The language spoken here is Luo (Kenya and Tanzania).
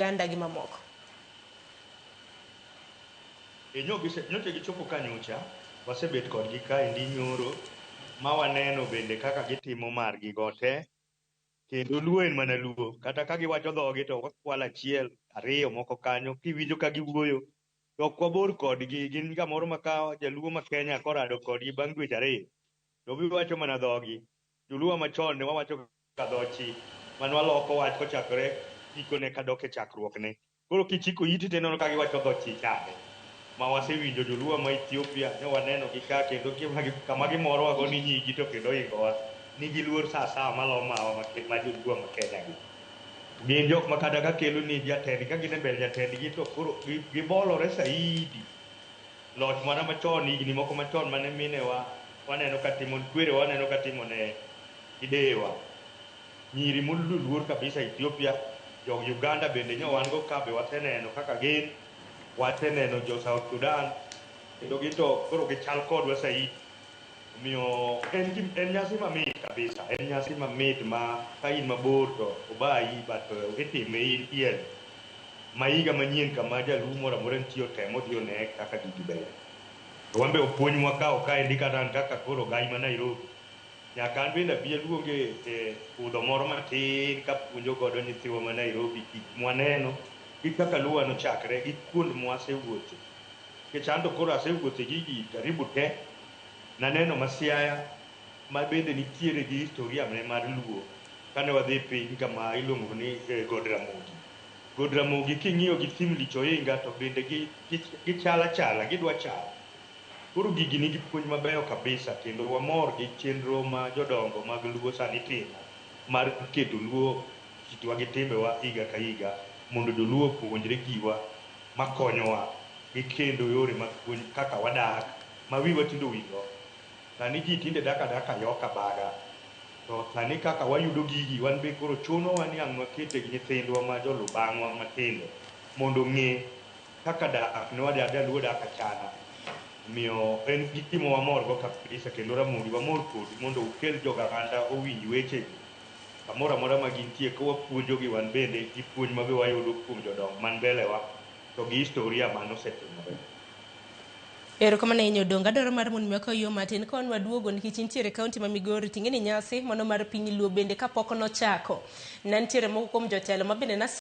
Uganda gi mamoko. E nyocha gichopo ka nyocha, wasebet kodgi kaendi nyoro, ma waneno bende kaka gitimo margi go te. Kendo Luo en mana Luo. Kata ka giwacho dhogi to wakwalo achiel, ariyo moko kanyo, kiwinjo ka giwuoyo, to ok wabor kodgi. Gin kamoro ma ka jaluo ma Kenya korado kodgi bang' dweche ariyo, to giwacho mana dhogi. Joluo machon ne wawacho ka dho chi, mane waloko wach kochakore gikone kadok e chakruokne. Koro kichiko iti to ineno ka giwacho dho chi chande. Ma wasewinjo joluo ma Ethiopia ne waneno gi ka kendo kama gimorowago ni nyigi to kendo oingowa. Nigi luor sa asawa malo mawa ma joluo ma Kenya gi. Gin jok ma kata ka kelo ni jatendgi ka gin e mbele jatendgi to koro gibolore saidi. Loch mana machon higni moko machon mane minewa waneno ka timo kwerewa waneno ka timo ne gideyewa. Nyiri moluor kabisa Ethiopia, jo Uganda bende nyo wan go ka be waseneno kaka gin, waseneno jo South Sudan, kendo gin to koro gichal kodwa saidi. Omiyo en, en nyasi mamit kabisa, en nyasi mamit ma ka in mabor to obayi but itime in diel ma higa manyien kama jaluo moro amora nitie otem odhi one kaka gigi ber. To wan be puonj mwakawo kaendi kata an kaka koro gai ma Nairobi, nyaka an bende abi aluonge e budho moro matin kapuonjo godo nyithiwa ma Nairobi gik mwaneno gi kaka luo nochakre gi kuond mwasewuothe. Nikech an to koro asewuothe gigi karibu te, naneno ma Siaya ma bende nitiere gi historia ne mar luo kane wadhi piny kama iluongo ni God Ramogi. God Ramogi king'iyo gi thim Lich Ohinga to bende gichal achala, gidwa chal. Koro gigi nigi puonj mabeyo kabisa kendo wamor gi chenro ma jodongo mag luo sani timo mar keto luo kitwa gi timbewa higa ka higa mondo joluo opuonjre giwa makonyowa gi kendo yore mag puonj kaka wadak ma wiwa tinde owilgo. Sani ji tinde dak adaka yoka baga. To sani kaka wayudo gigi wan be koro chunowa ni ang' wakete gi nyithindwa ma jolu bang'wa matindo mondo ong'e kaka dak ne jaluo dak achana. Omiyo en gi gima wamor go kabisa kendo Ramogi wamor kodu mondo ukel joganda owinj weche kamoro amora ma gintie ka wapuonjogi wan bende gi puonj ma be wayudo kuom jodongo man mbele wa to gi historia manosetimore. Erokamano ahinya Odongo. Adwaro mar mondo mi wakaw yo matin ka wan waduogo nikech intiere e kaunti ma Migori ting'e ni nyasi mano mar piny Luo bende kapok nochako. Ne nitiere moko kuom jotelo ma bende